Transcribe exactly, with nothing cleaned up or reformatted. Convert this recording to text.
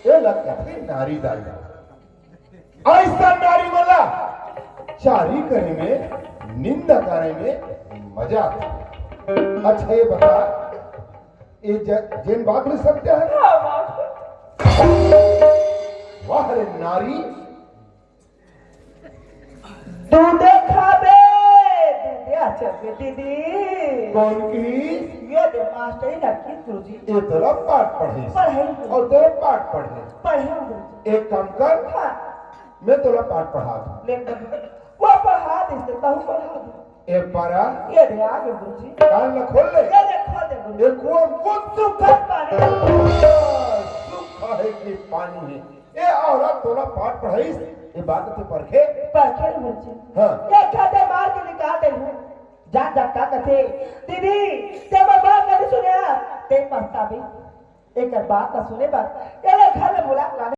ए ला कथे नारी दाई। अइसन नारी मन ला चारी करे में, निंदा करे में मजा आथे। अच्छा ये बता, ये ज-, जेन बात में सत्य है? हाँ, बात। वाह रे नारी, दूधे खाबे, दूधे आचरबे दीदी। कोन कहिस? ये दे मास्टरी लड़की गुरुजी। ये तोला पाठ पढ़ाइस। पढ़ाइस। अउ तोला पाठ पढ़े। पढ़े गुरुजी। एक काम कर, हाँ। मैं तोला पाठ पढ़ात हूँ। ले गुरुजी। वो पढ़ा दे, तहूँ पढ़ा दे। एक बार आ। ये दे आ गए गुरुजी। कान ला खोल ले। ये दे खोल दे गुरुजी। एक कुआं बहुत सूखा पानी। सूखा है कि पानी है? ए औरत, तोला पाठ पढ़ाइस, ये बात तो परखे। परखे गुरुजी। हाँ। एक घाटे मार के निकाल दे हूँ। जा, जा, का कथे? दीदी, ते मोर बात नहीं सुने, ते पछताबे। एकर बात ला सुने बर, एला घर में बुला के लाने।